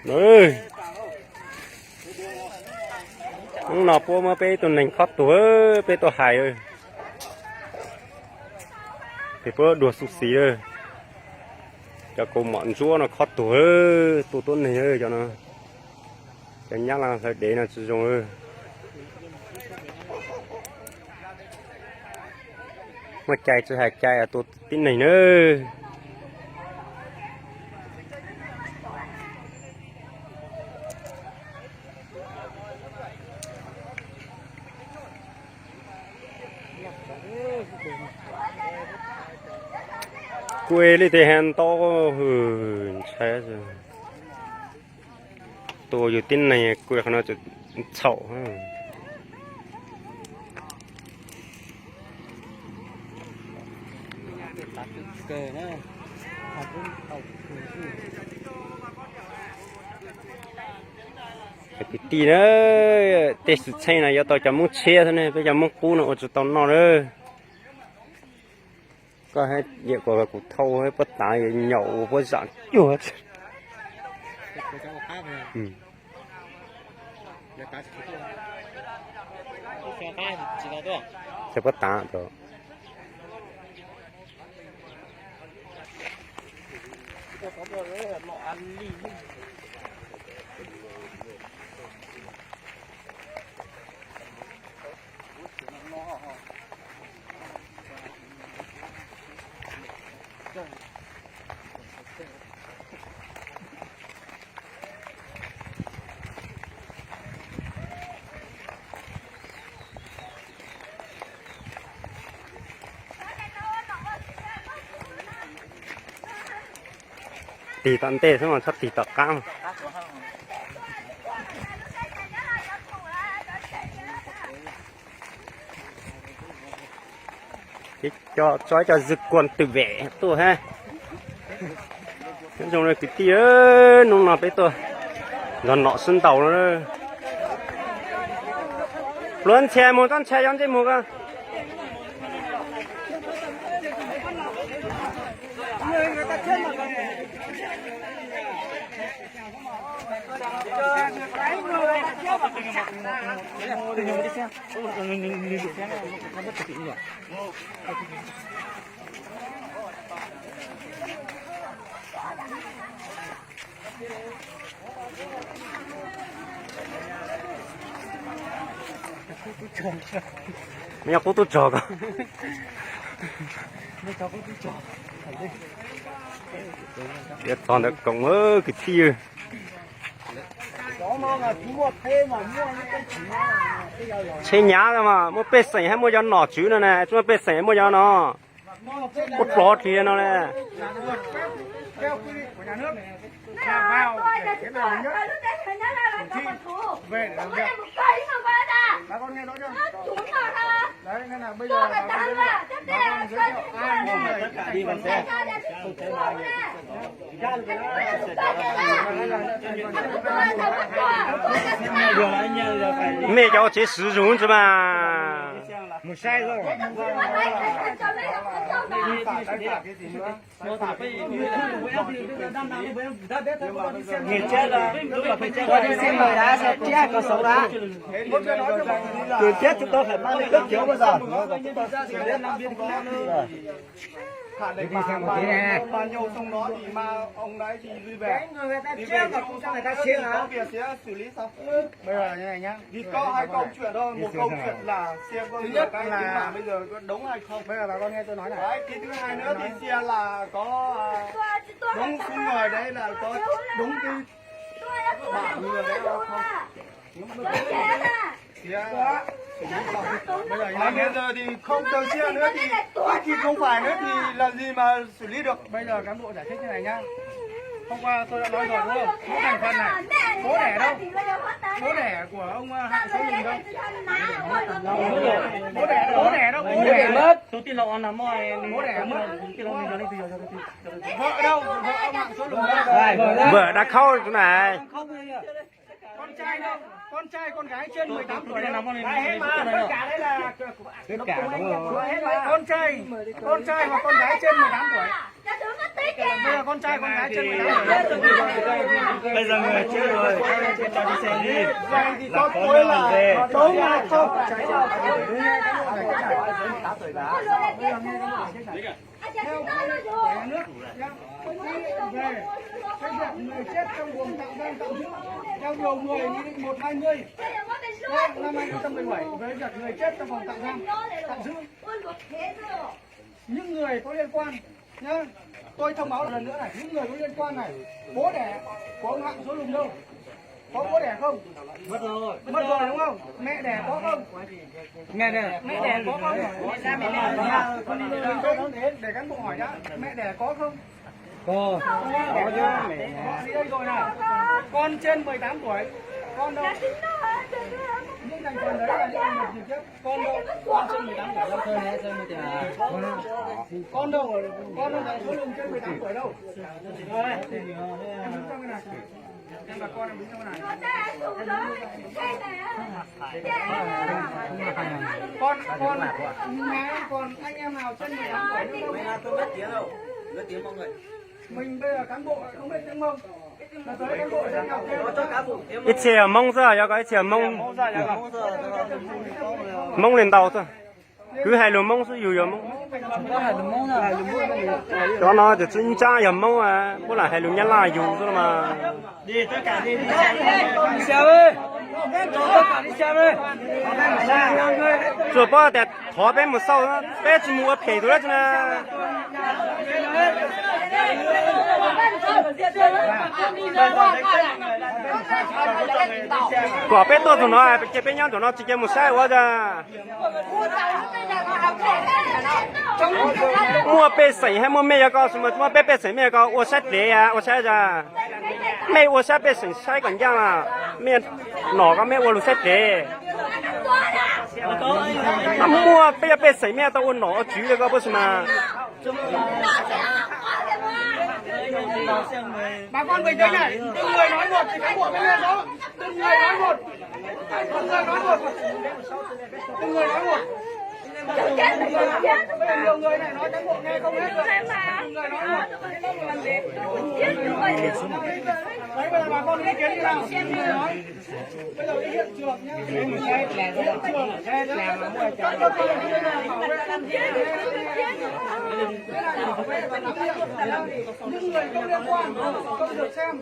Hnub no puab muab peb ib tug neeg khob tuag, peb tuaj hais, ces puab dua xub xis, cov kaus mom ntsuab no khob tuag, tua tuab neeg cov no, cov nyab laj hlawv dev no tsis zoo. Muaj cai tsis hais cai tua tib neeg na. Kuj li tej hab ntaub, ntshai. Tua yus tib neeg kuj qhov no txhaum. Kwv tij na, tej xwm txheej no yuav tau cov Hmoob tshiab xwb ne, peb cov Hmoob qub no ua tsis tau noj na. Koj hab yam kuas kuv thauj puab tav nyaum ua puab zam cuag. Puab tav. Tig tom ntej xwb mas txhob tig tom qab. Tso ib co zws kuas twm vem tuaj hab. Zoo kwv tij, hnub no peb tuaj zov nom sib ntaus no. Pluav ntxhia mus, tsob ntxhia yog ntsej muag ko. Me nyuam qub tub rog ko. Tiav txog ntawm koom kwv tij. Tsheb nyav mas muaj pej xeem hab muaj cov nom tswv no na, tsis muaj pej xeem muaj cov no. Kuj plov dlig no ne. Mej cov ua tsev swv zug tsi mas. Thả đẩy bà, bà, bà nhậu xong đó thì mà ông đấy thì lui về. Đi về thì có việc sẽ xử lý sao? Bây giờ như này nhá. Thì có hai câu chuyện thôi, một câu chuyện là xem coi cái tính mạng bây giờ có đúng hay không. Bây giờ bà con nghe tôi nói này. Đấy, cái thứ hai nữa thì xem là có, à, đúng số người đấy là có đúng cái bạn người đấy không? Bây giờ thì không cần thiết nữa thì, cái gì không phải nữa thì làm gì mà xử lý được. Bây giờ cán bộ giải thích như này nhá. Hôm qua tôi đã nói rồi đúng không? Mỗi thành phần này, bố đẻ đâu? Bố đẻ của ông, à, Hạng Số Lùng đâu? Bố đẻ, bố đẻ đâu? Bố đẻ mất. Số tiền lộc nó mòi, bố đẻ mất. Số tiền lộc mình cho lên từ giờ cho tôi. Vợ đâu? Vợ ông Hạng Số Lùng đâu? Vợ đã khóc rồi này. Con trai đâu? Con trai con gái trên mười tám tuổi đâu? Ai hết mà, tất cả đấy là, tất cả đúng rồi. Con trai, con trai hoặc con gái trên mười tám tuổi. Bây giờ con trai con gái trên mười tám tuổi. Bây giờ người chết rồi, cho đi xe đi. Là có lương là về. Theo nhà nước, nhà nước về cái việc người chết trong vùng tạm giam tạm giữ theo điều mười Nghị định một hai mươi năm hai nghìn mười bảy về việc người chết trong phòng tạm giam tạm giữ. Những người có liên quan nhá. Tôi thông báo một lần nữa này, những người có liên quan này, bố đẻ của ông Hạng Số Lùng đâu? Có bố đẻ không? Mất rồi. Mất rồi đúng không? Mẹ đẻ có không? Mẹ đẻ. Mẹ đẻ có không? Mẹ đẻ có không? Để cán bộ hỏi đã. Mẹ đẻ có không? Có. Có. Có. Đi đây rồi này. Con trên mười tám tuổi. Con đâu? Những thành phần đấy là những thành phần trực tiếp. Con đâu? Con trên mười tám tuổi đâu? Con đâu? Con đâu? Con đâu? Số Lùng trên mười tám tuổi đâu? Em đứng trong cái này. Em và con em đứng trong cái này. Con, con, nhà em còn anh em nào trên mười tám tuổi nữa không? Mình bây giờ cán bộ không biết tiếng Mông. Là tới cán bộ sẽ học thêm. Ib txhia yog Hmoob xwb, yog koj ib txhia Hmoob. Hmoob li ntau xwb. Kwv hais lus Hmoob xwb, yus yog Hmoob. Cov no ces tsis ntsab yog Hmoob, muab lam hais lus Nyab Laj yus xwb mas. Tsuas paub tias thov peb mus xauj, peb tsis mus ua phem tus dab tsi na. Kom peb tuaj txog no, ces peb nyob nraum no tsis cia mus saib ua cas. Muaj pej xeem hab muaj mej yog koj, muaj peb pej xeem mej yog koj ua saib plev, ua saib, mej ua saib pej xeem saib kom ncaj, mej nom koj mej ua lug saib plev. Muaj peb, pej xeem mej tau ua nom ua tswv yog koj puab xwb mas. Bà con bình tĩnh này, từng người nói một thì cán bộ mới nghe rõ. Từng người nói một. Từng người nói một. Từng người nói một. Bây giờ nhiều người này nói cán bộ nghe không hết rồi. Từng người nói một. Đấy, bây giờ bà con ý kiến như nào? Nói. Bây giờ cái hiện trường nhá. Hiện trường. Những người không liên quan, không được xem.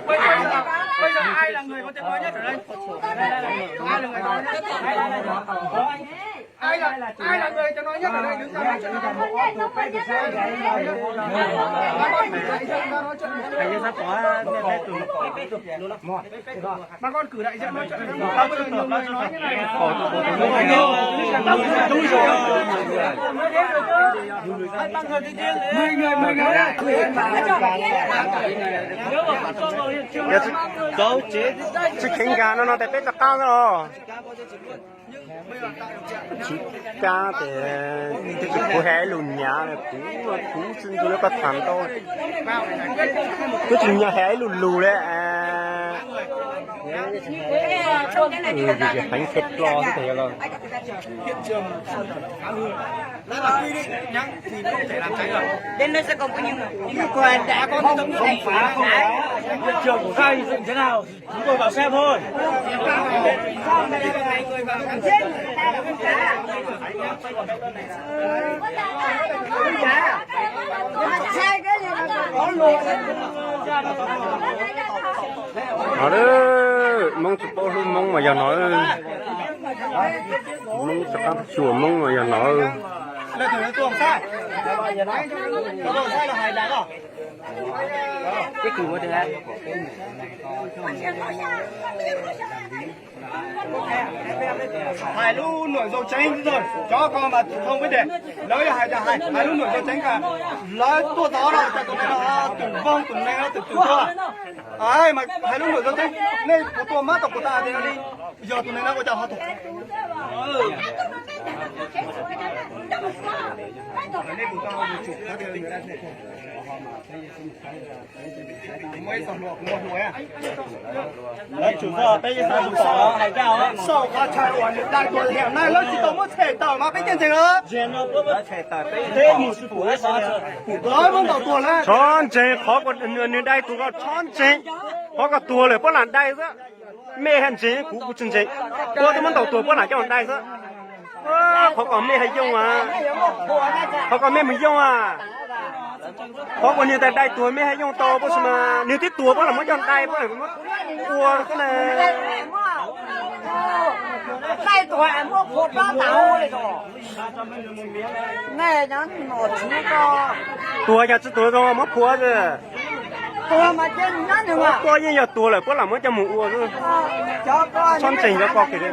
Bây giờ, bây giờ ai là người có tiếng nói nhất ở đây? Ai là người có tiếng nói nhất ở đây? Ai là, ai là người cho nói nhất ở đây? Đứng ra nói chuyện. Bà con cử đại diện nói chuyện. Mười người, mười người. Tsis kheev nkag no no tes peb rov qab os. Tsis kab tes, kuv hais lus nyav, kuv, kuv tsis ntu koj tham tau. Twb tsis nyav hais lus lus li. Heev kheev plo xwb tes los. Hov, Hmoob tsis paub hlub Hmoob mas yog no. Hmoob tsis qab tsuas Hmoob mas yog no. Hais lub nuam zoo tseeb, cov ko mas tus thoob peb tias lawv yog hais tias hais, hais lub nuam zoo tseeb ko, lawv tuaj tod no cas tus neeg no twm voog, tus neeg no twm twm tuag. Mas hais lub nuam zoo tseeb, nej puas tua mab tom puas tas tias li, yog tus neeg no ua cas ho tuag. Lawv tsum txog peb yeej tau tus tom hais dab os. Saum qhov chaw uas nws dai tuag tiag na, lawv tsis tau muab tshem tawm mas peb caij ntseeg lawm. Lawv muab ntaus tuag lawm. Txhob ntseeg qhov uas nws dai tuag ko, txhob ntseeg. Qhov ko tuag lawm puab lam dai xwb. Mej haj ntseeg, kuv kuv tsis ntseeg. Puab twb muab ntaus tuag puab lam coj dai xwb. Qhov ko mej haj yooj a. Qhov ko mej mus yooj a. Qhov uas niag ntawd dai tuag mej haj yooj tau, tab sis mas nws twb tuag puab lam muab coj dai, puab lam muab ua xwb na. Tuag yog tsis tuag zoo muab phua xwb. Puab yeej yog tuag lawm puab lam muab coj mus ua xwb. Txhob ntseeg cov ko kiag li.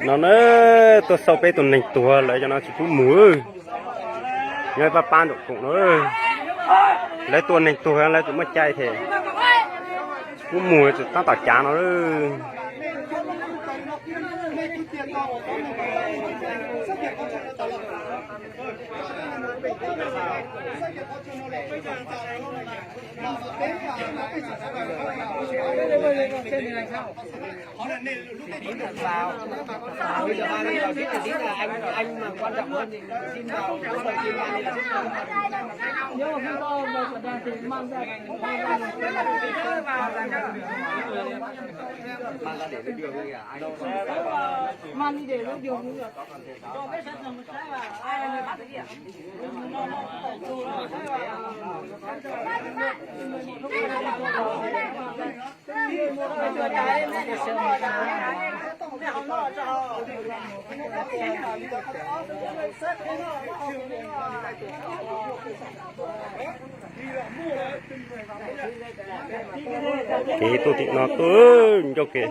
No na, tuaj xauj peb tus neeg tuag lawm cov no tsis pub mus. Nyob pab pab nraum koom no, lawv tua neeg tuag lawv tsis muaj cai thiab, tsis pub mus, tsis tab tom cav no. Kev tuaj tim no tuaj ncauj kev.